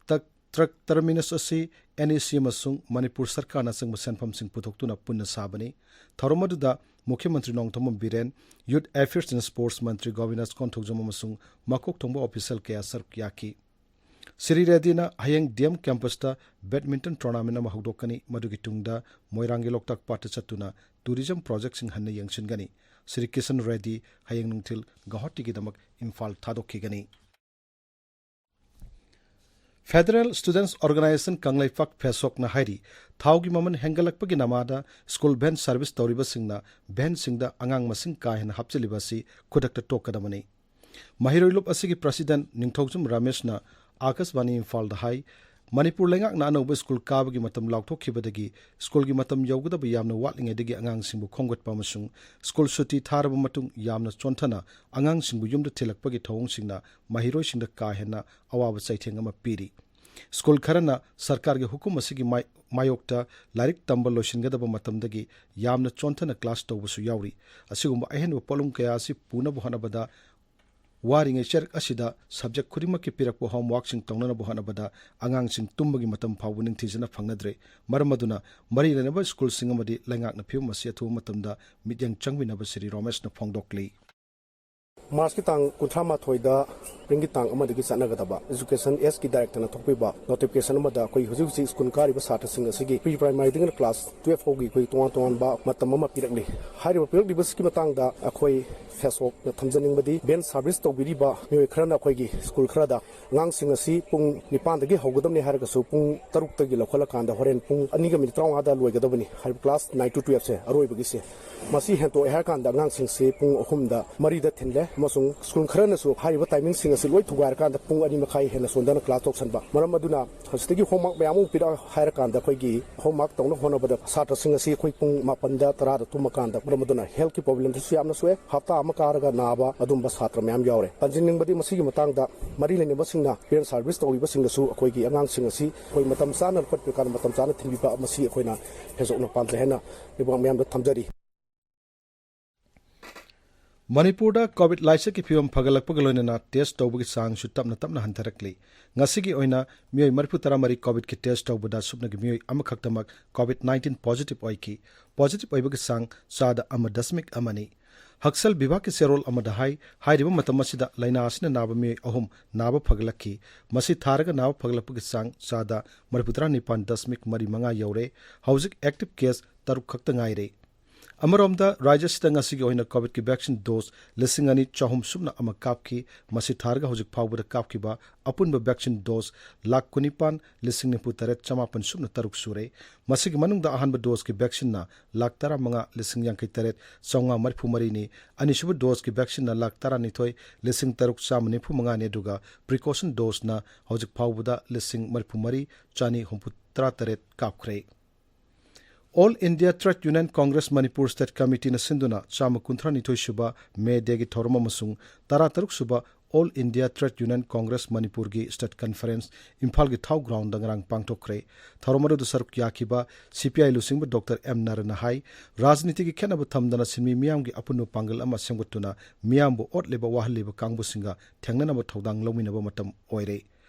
ꯇꯛ-, ꯇ꯭ꯔꯛ ꯇꯔꯃꯤꯅꯁ ꯑꯁꯤ ꯑꯦꯟ ꯏ ꯁꯤ ꯑꯃꯁꯨꯡ ꯃꯅꯤꯄꯨꯔ ꯁꯔꯀꯥꯔꯅ ꯑꯆꯪꯕ ꯁꯦꯟꯐꯝꯁꯤꯡ ꯄꯨꯊꯣꯛꯇꯨꯅ ꯄꯨꯟꯅ ꯁꯥꯕꯅꯤ꯫ ꯊꯧꯔꯝ ꯑꯗꯨꯗ ꯃꯨꯈ꯭ꯌ ꯃꯟꯇ꯭ꯔꯤ Nongthombam Biren, youth affairs and sports ꯃꯟꯇ꯭ꯔꯤ ꯒꯣꯕꯤꯟꯗꯥꯁ ꯀꯣꯟꯊꯧꯖꯝ ꯑꯃꯁꯨꯡ ꯃꯀꯣꯛ ꯊꯣꯡꯕ ꯑꯣꯐꯤꯁꯤꯌꯦꯜ ꯀꯌꯥ ꯁꯔꯨꯛ ꯌꯥꯈꯤ꯫ ꯁ꯭ꯔꯤ ꯔꯦꯗꯤꯅ ꯍꯌꯦꯡ ꯗꯤ ꯑꯦꯝ ꯀꯦꯝꯄꯁꯇ ꯕꯦꯗꯃꯤꯟꯇꯟ ꯇꯣꯔꯅꯥꯃꯦꯟ ꯑꯃ ꯍꯧꯗꯣꯛꯀꯅꯤ꯫ ꯃꯗꯨꯒꯤ ꯇꯨꯡꯗ ꯃꯣꯏꯔꯥꯡꯒꯤ ꯂꯣꯛꯇꯥꯛ ꯄꯥꯠꯇ ꯆꯠꯇꯨꯅ ꯇꯨꯔꯤꯖꯝ ꯄ꯭ꯔꯣꯖꯦꯛꯁꯤꯡ ꯍꯟꯅ ꯌꯦꯡꯁꯤꯟꯒꯅꯤ꯫ ꯁ꯭ꯔꯤ ꯀꯤꯁꯟ ꯔꯦꯗꯤ ꯍꯌꯦꯡ ꯅꯨꯡꯊꯤꯜ ꯒꯧꯍꯥꯇꯤꯒꯤꯗꯃꯛ ꯏꯝꯐꯥꯜ ꯊꯥꯗꯣꯛꯈꯤꯒꯅꯤ꯫ ꯐꯦꯗꯔꯦꯜ ꯁ꯭ꯇꯨꯗꯦꯟꯠꯁ ꯑꯣꯔꯒꯅꯥꯏꯖꯦꯁꯟ ꯀꯪꯂꯩꯄꯥꯛ ꯐꯦꯁꯣꯛꯅ ꯍꯥꯏꯔꯤ, ꯊꯥꯎꯒꯤ ꯃꯃꯜ ꯍꯦꯟꯒꯠꯂꯛꯄꯒꯤ ꯅꯃꯥꯗ ꯁ꯭ꯀꯨꯜ ꯚꯦꯟ ꯁꯔꯚꯤꯁ ꯇꯧꯔꯤꯕꯁꯤꯡꯅ ꯚꯦꯟꯁꯤꯡꯗ ꯑꯉꯥꯡ ꯃꯁꯤꯡ ꯀꯥ ꯍꯦꯟꯅ ꯍꯥꯞꯆꯤꯜꯂꯤꯕ ꯑꯁꯤ ꯈꯨꯗꯛꯇ ꯇꯣꯛꯀꯗꯕꯅꯤ꯫ ꯃꯍꯩꯔꯣꯏ ꯂꯨꯞ ꯑꯁꯤꯒꯤ ꯄ꯭ꯔꯁꯤꯗꯦꯟꯠ ꯅꯤꯡꯊꯧꯖꯝ ꯔꯥꯃꯦꯁꯅ ꯑꯥꯀꯥꯁꯕꯥꯅꯤ ꯏꯝꯐꯥꯜꯗ ꯍꯥꯏ, ꯃꯅꯤꯄꯨꯔ ꯂꯩꯉꯥꯛꯅ ꯑꯅꯧꯕ ꯁ꯭ꯀꯨꯜ ꯀꯥꯕꯒꯤ ꯃꯇꯝ ꯂꯥꯎꯊꯣꯛꯈꯤꯕꯗꯒꯤ ꯁ꯭ꯀꯨꯜꯒꯤ ꯃꯇꯝ ꯌꯧꯒꯗꯕ ꯌꯥꯝꯅ ꯋꯥꯠꯂꯤꯉꯩꯗꯒꯤ ꯑꯉꯥꯡꯁꯤꯡꯕꯨ ꯈꯣꯝꯒꯠꯄ ꯑꯃꯁꯨꯡ ꯁ꯭ꯀꯨꯜ ꯁꯨꯇꯤ ꯊꯥꯔꯕ ꯃꯇꯨꯡ ꯌꯥꯝꯅ ꯆꯣꯟꯊꯅ ꯑꯉꯥꯡꯁꯤꯡꯕꯨ ꯌꯨꯝꯗ ꯊꯤꯜꯂꯛꯄꯒꯤ ꯊꯧꯑꯣꯡꯁꯤꯡꯅ ꯃꯍꯩꯔꯣꯏꯁꯤꯡꯗ ꯀꯥ ꯍꯦꯟꯅ ꯑꯋꯥꯕ ꯆꯩꯊꯦꯡ ꯑꯃ ꯄꯤꯔꯤ꯫ ꯁ꯭ꯀꯨꯜ ꯈꯔꯅ ꯁꯔꯀꯥꯔꯒꯤ ꯍꯨꯀꯨꯝ ꯑꯁꯤꯒꯤ ꯃꯥꯏ-, ꯃꯥꯌꯣꯛꯇ ꯂꯥꯏꯔꯤꯛ ꯇꯝꯕ ꯂꯣꯏꯁꯤꯟꯒꯗꯕ ꯃꯇꯝꯗꯒꯤ ꯌꯥꯝꯅ ꯆꯣꯟꯊꯅ ꯀ꯭ꯂꯥꯁ ꯇꯧꯕꯁꯨ ꯌꯥꯎꯔꯤ꯫ ꯑꯁꯤꯒꯨꯝꯕ ꯑꯍꯦꯟꯕ ꯄꯣꯠꯂꯨꯝ ꯀꯌꯥ ꯑꯁꯤ ꯄꯨꯅꯕ ꯍꯣꯠꯅꯕꯗ ꯋꯥꯔꯤꯉꯩ ꯆꯩꯔꯛ ꯑꯁꯤꯗ ꯁꯕꯖꯦꯛ ꯈꯨꯗꯤꯡꯃꯛꯀꯤ ꯄꯤꯔꯛꯄ ꯍꯣꯝꯋꯥꯔꯛꯁꯤꯡ ꯇꯧꯅꯅꯕ ꯍꯣꯠꯅꯕꯗ ꯑꯉꯥꯡꯁꯤꯡ ꯇꯨꯝꯕꯒꯤ ꯃꯇꯝ ꯐꯥꯎꯕ ꯅꯤꯡꯊꯤꯖꯅ ꯐꯪꯅꯗ꯭ꯔꯦ꯫ ꯃꯔꯝ ꯑꯗꯨꯅ ꯃꯔꯤ ꯂꯩꯅꯕ ꯁ꯭ꯀꯨꯜꯁꯤꯡ ꯑꯃꯗꯤ ꯂꯩꯉꯥꯛꯅ ꯐꯤꯕꯝ ꯑꯁꯤ ꯑꯊꯨꯕ ꯃꯇꯝꯗ ꯃꯤꯠꯌꯦꯡ ꯆꯪꯃꯤꯟꯅꯕ ꯁ꯭ꯔꯤ ꯔꯣꯃꯦꯁꯅ ꯐꯣꯡꯗꯣꯛꯂꯤ꯫ ꯃꯥꯔꯆꯀꯤ ꯇꯥꯡ ꯀꯨꯟꯊ꯭ꯔꯥ ꯃꯥꯊꯣꯏꯗ, ꯁ꯭ꯄ꯭ꯔꯤꯡꯒꯤ ꯇꯥꯡ ꯑꯃꯗꯒꯤ ꯆꯠꯅꯒꯗꯕ ꯑꯦꯖꯨꯀꯦꯁꯟ ꯑꯦꯁꯀꯤ ꯗꯥꯏꯔꯦꯛꯇꯔꯅ ꯊꯣꯛꯄꯤꯕ ꯅꯣꯇꯤꯐꯤꯀꯦꯁꯟ ꯑꯃꯗ ꯑꯩꯈꯣꯏ ꯍꯧꯖꯤꯛ ꯍꯧꯖꯤꯛ ꯁ꯭ꯀꯨꯜ ꯀꯥꯔꯤꯕ ꯁꯥꯇ꯭ꯔꯁꯤꯡ ꯑꯁꯤꯒꯤ ꯄ꯭ꯔꯤ ꯄ꯭ꯔꯥꯏꯃꯔꯤꯗꯒꯤꯅ ꯀ꯭ꯂꯥꯁ ꯇꯨꯌꯦꯜꯐ ꯐꯥꯎꯒꯤ ꯑꯩꯈꯣꯏ ꯇꯣꯉꯥꯟ ꯇꯣꯉꯥꯟꯕ ꯃꯇꯝ ꯑꯃ ꯄꯤꯔꯛꯂꯤ꯫ ꯍꯥꯏꯔꯤꯕ ꯄꯤꯔꯛꯂꯤꯕꯁꯤꯒꯤ ꯃꯇꯥꯡꯗ ꯑꯩꯈꯣꯏ ꯐꯦꯁꯣꯛꯅ ꯊꯝꯖꯅꯤꯡꯕꯗꯤ, ꯚꯦꯟ ꯁꯥꯔꯚꯤꯁ ꯇꯧꯕꯤꯔꯤꯕ ꯃꯤꯑꯣꯏ ꯈꯔꯅ ꯑꯩꯈꯣꯏꯒꯤ ꯁ꯭ꯀꯨꯜ ꯈꯔꯗ ꯑꯉꯥꯡꯁꯤꯡ ꯑꯁꯤ ꯄꯨꯡ ꯅꯤꯄꯥꯟꯗꯒꯤ ꯍꯧꯒꯗꯕꯅꯤ ꯍꯥꯏꯔꯒꯁꯨ ꯄꯨꯡ ꯇꯔꯨꯛꯇꯒꯤ ꯂꯧꯈꯠꯂꯀꯥꯟꯗ ꯍꯣꯔꯦꯟ ꯄꯨꯡ ꯑꯅꯤꯒ ꯃꯤꯅꯤꯠ ꯇꯔꯥꯃꯉꯥꯗ ꯂꯣꯏꯒꯗꯕꯅꯤ꯫ ꯍꯥꯏꯔꯤꯕ ꯀ꯭ꯂꯥꯁ ꯅꯥꯏꯟ to ꯇꯨꯌꯦꯜꯐꯁꯦ ꯑꯔꯣꯏꯕꯒꯤꯁꯦ, ꯃꯁꯤ ꯍꯦꯟꯇꯣꯛꯑꯦ ꯍꯥꯏꯔꯀꯥꯟꯗ ꯑꯉꯥꯡꯁꯤꯡꯁꯤ ꯄꯨꯡ ꯑꯍꯨꯝꯗ, ꯃꯔꯤꯗ ꯊꯤꯜꯂꯦ꯫ ꯑꯃꯁꯨꯡ ꯁ꯭ꯀꯨꯜ ꯈꯔꯅꯁꯨ ꯍꯥꯏꯔꯤꯕ ꯇꯥꯏꯃꯤꯡꯁꯤꯡ ꯑꯁꯤ ꯂꯣꯏ ꯊꯨꯒꯥꯏꯔꯀꯥꯟꯗ ꯄꯨꯡ ꯑꯅꯤ ꯃꯈꯥꯏ ꯍꯦꯟꯅ ꯆꯣꯟꯗꯅ ꯀ꯭ꯂꯥꯁ ꯇꯧꯁꯟꯕ꯫ ꯃꯔꯝ ꯑꯗꯨꯅ ꯍꯧꯖꯤꯛꯇꯒꯤ ꯍꯣꯝꯋꯥꯔꯛ ꯃꯌꯥꯝ ꯑꯃ ꯄꯤꯔꯛꯑꯣ ꯍꯥꯏꯔꯀꯥꯟꯗ ꯑꯩꯈꯣꯏꯒꯤ ꯍꯣꯝꯋꯥꯔꯛ ꯇꯧꯅꯕ ꯍꯣꯠꯅꯕꯗ ꯁꯥꯇ꯭ꯔꯁꯤꯡ ꯑꯁꯤ ꯑꯩꯈꯣꯏ ꯄꯨꯡ ꯃꯥꯄꯟꯗ ꯇꯔꯥꯗ ꯇꯨꯝꯃꯀꯥꯟꯗ, ꯃꯔꯝ ꯑꯗꯨꯅ ꯍꯦꯜꯊꯀꯤ ꯄ꯭ꯔꯣꯕ꯭ꯂꯦꯝꯗꯁꯨ ꯌꯥꯝꯅ ꯁꯣꯛꯑꯦ꯫ ꯍꯞꯇꯥ ꯑꯃ ꯀꯥꯔꯒ ꯅꯥꯕ ꯑꯗꯨꯝꯕ ꯁꯥꯇ꯭ꯔ ꯃꯌꯥꯝ ꯌꯥꯎꯔꯦ꯫ ꯄꯟꯖꯅꯤꯡꯕꯗꯤ ꯃꯁꯤꯒꯤ ꯃꯇꯥꯡꯗ ꯃꯔꯤ ꯂꯩꯅꯕꯁꯤꯡꯅ ꯄꯦꯔꯦꯟꯠ ꯁꯥꯔꯚꯤꯁ ꯇꯧꯔꯤꯕꯁꯤꯡꯗꯁꯨ ꯑꯩꯈꯣꯏꯒꯤ ꯑꯉꯥꯡꯁꯤꯡ ꯑꯁꯤ ꯑꯩꯈꯣꯏ ꯃꯇꯝ ꯆꯥꯅ ꯂꯧꯈꯠꯄꯤꯔꯀꯥꯟꯗ ꯃꯇꯝ ꯆꯥꯅ ꯊꯤꯟꯕꯤꯕ, ꯃꯁꯤ ꯑꯩꯈꯣꯏꯅ ꯍꯦꯟꯗꯣꯛꯅ ꯄꯥꯝꯖꯩ ꯍꯥꯏꯅ ꯂꯩꯕꯥꯛ ꯃꯤꯌꯥꯝꯗ ꯊꯝꯖꯔꯤ꯫ ꯃꯅꯤꯄꯨꯔꯗ ꯀꯣꯚꯤꯗ ꯂꯥꯏꯆꯠꯀꯤ ꯐꯤꯕꯝ ꯐꯒꯠꯂꯛꯄꯒ ꯂꯣꯏꯅꯅ ꯇꯦꯁ ꯇꯧꯕꯒꯤ ꯆꯥꯡꯁꯨ ꯇꯞꯅ ꯇꯞꯅ ꯍꯟꯊꯔꯛꯂꯤ꯫ ꯉꯁꯤꯒꯤ ꯑꯣꯏꯅ ꯃꯤꯑꯣꯏ ꯃꯔꯤꯐꯨ ꯇꯔꯥ ꯃꯔꯤ ꯀꯣꯚꯤꯗꯀꯤ ꯇꯦꯁ ꯇꯧꯕꯗ ꯁꯨꯞꯅꯒꯤ ꯃꯤꯑꯣꯏ ꯑꯃꯈꯛꯇꯃꯛ ꯀꯣꯚꯤꯗ ꯅꯥꯏꯟꯇꯤꯟ ꯄꯣꯖꯤꯇꯤꯚ ꯑꯣꯏꯈꯤ꯫ ꯄꯣꯖꯤꯇꯤꯚ ꯑꯣꯏꯕꯒꯤ ꯆꯥꯡ ꯆꯥꯗ ꯑꯃ ꯗꯁꯃꯤꯛ ꯑꯃꯅꯤ꯫ ꯍꯛꯁꯦꯜ ꯕꯤꯚꯥꯒꯀꯤ ꯆꯦꯔꯣꯜ ꯑꯃꯗ ꯍꯥꯏ, ꯍꯥꯏꯔꯤꯕ ꯃꯇꯝ ꯑꯁꯤꯗ ꯂꯥꯏꯅꯥ ꯑꯁꯤꯅ ꯅꯥꯕ ꯃꯤꯑꯣꯏ ꯑꯍꯨꯝ ꯅꯥꯕ ꯐꯒꯠꯂꯛꯈꯤ꯫ ꯃꯁꯤ ꯊꯥꯔꯒ ꯅꯥꯕ ꯐꯒꯠꯂꯛꯄꯒꯤ ꯆꯥꯡ ꯆꯥꯗ ꯃꯔꯤꯐꯨꯇꯔꯥ ꯅꯤꯄꯥꯟ ꯗꯁꯃꯤꯛ ꯃꯔꯤ ꯃꯉꯥ ꯌꯧꯔꯦ꯫ ꯍꯧꯖꯤꯛ ꯑꯦꯛꯇꯤꯚ ꯀꯦꯁ ꯇꯔꯨꯛ ꯈꯛꯇ ꯉꯥꯏꯔꯦ꯫ ꯑꯃꯔꯣꯝꯗ, ꯔꯥꯖ꯭ꯌ ꯑꯁꯤꯗ ꯉꯁꯤꯒꯤ ꯑꯣꯏꯅ ꯀꯣꯚꯤꯗꯀꯤ ꯚꯦꯛꯁꯤꯟ ꯗꯣꯁ ꯂꯤꯁꯤꯡ ꯑꯅꯤ ꯆꯍꯨꯝ ꯁꯨꯞꯅ ꯑꯃ ꯀꯥꯞꯈꯤ꯫ ꯃꯁꯤ ꯊꯥꯔꯒ ꯍꯧꯖꯤꯛ ꯐꯥꯎꯕꯗ ꯀꯥꯞꯈꯤꯕ ꯑꯄꯨꯟꯕ ꯚꯦꯛꯁꯤꯟ ꯗꯣꯁ ꯂꯥꯈ ꯀꯨꯟꯅꯤꯄꯥꯟ ꯂꯤꯁꯤꯡ ꯅꯤꯐꯨ ꯇꯔꯦꯠ ꯆꯃꯥꯄꯟ ꯁꯨꯞꯅ ꯇꯔꯨꯛ ꯁꯨꯔꯦ꯫ ꯃꯁꯤꯒꯤ ꯃꯅꯨꯡꯗ ꯑꯍꯥꯟꯕ ꯗꯣꯁꯀꯤ ꯚꯦꯛꯁꯤꯟꯅ ꯂꯥꯈ ꯇꯔꯥꯃꯉꯥ ꯂꯤꯁꯤꯡ ꯌꯥꯡꯈꯩ ꯇꯔꯦꯠ ꯆꯥꯝꯃꯉꯥ ꯃꯔꯤꯐꯨ ꯃꯔꯤꯅꯤ, ꯑꯅꯤꯁꯨꯕ ꯗꯣꯁꯀꯤ ꯚꯦꯛꯁꯤꯟꯅ ꯂꯥꯈ ꯇꯔꯥꯅꯤꯊꯣꯏ ꯂꯤꯁꯤꯡ ꯇꯔꯨꯛ ꯆꯥꯝꯃ ꯅꯤꯐꯨ ꯃꯉꯥꯅꯤ, ꯑꯗꯨꯒ ꯄ꯭ꯔꯤꯀꯣꯁꯟ ꯗꯣꯁꯅ ꯍꯧꯖꯤꯛ ꯐꯥꯎꯕꯗ ꯂꯤꯁꯤꯡ ꯃꯔꯤꯐꯨ ꯃꯔꯤ ꯆꯥꯅꯤ ꯍꯨꯝꯐꯨ ꯇꯔꯥ ꯇꯔꯦꯠ ꯀꯥꯞꯈ꯭ꯔꯦ꯫ All India trade union congress Manipur state ꯀꯃꯤꯇꯤꯅ ꯁꯤꯟꯗꯨꯅ ꯆꯥꯝꯃ ꯀꯨꯟꯊ꯭ꯔꯥ ꯅꯤꯊꯣꯏ ꯁꯨꯕ ꯃꯦ ꯗꯦꯒꯤ ꯊꯧꯔꯝ ꯑꯃꯁꯨꯡ ꯇꯔꯥꯇꯔꯨꯛ ꯁꯨꯕ all India trade union congress ꯃꯅꯤꯄꯨꯔꯒꯤ ꯁ꯭ꯇꯦꯠ ꯀꯟꯐꯔꯦꯟꯁ ꯏꯝꯐꯥꯜꯒꯤ ꯊꯥꯎ ꯒ꯭ꯔꯥꯎꯟꯗ ꯉꯔꯥꯡ ꯄꯥꯡꯊꯣꯛꯈ꯭ꯔꯦ꯫ ꯊꯧꯔꯝ ꯑꯗꯨꯗ ꯁꯔꯨꯛ ꯌꯥꯈꯤꯕ ꯁꯤ ꯄꯤ ꯑꯥꯏ ꯂꯨꯆꯤꯡꯕ ꯗꯣꯛꯇꯔ ꯑꯦꯝ ꯅꯥꯔꯥꯅ ꯍꯥꯏ, ꯔꯥꯖꯅꯤꯇꯤꯒꯤ ꯈꯦꯠꯅꯕ ꯊꯝꯗꯅ ꯁꯤꯟꯃꯤ ꯃꯤꯌꯥꯝꯒꯤ ꯑꯄꯨꯟꯕ ꯄꯥꯡꯒꯜ ꯑꯃ ꯁꯦꯝꯒꯠꯇꯨꯅ ꯃꯤꯌꯥꯝꯕꯨ ꯑꯣꯠꯂꯤꯕ ꯋꯥꯍꯜꯂꯤꯕ ꯀꯥꯡꯕꯨꯁꯤꯡꯒ ꯊꯦꯡꯅꯅꯕ ꯊꯧꯗꯥꯡ ꯂꯧꯃꯤꯟꯅꯕ ꯃꯇꯝ ꯑꯣꯏꯔꯦ꯫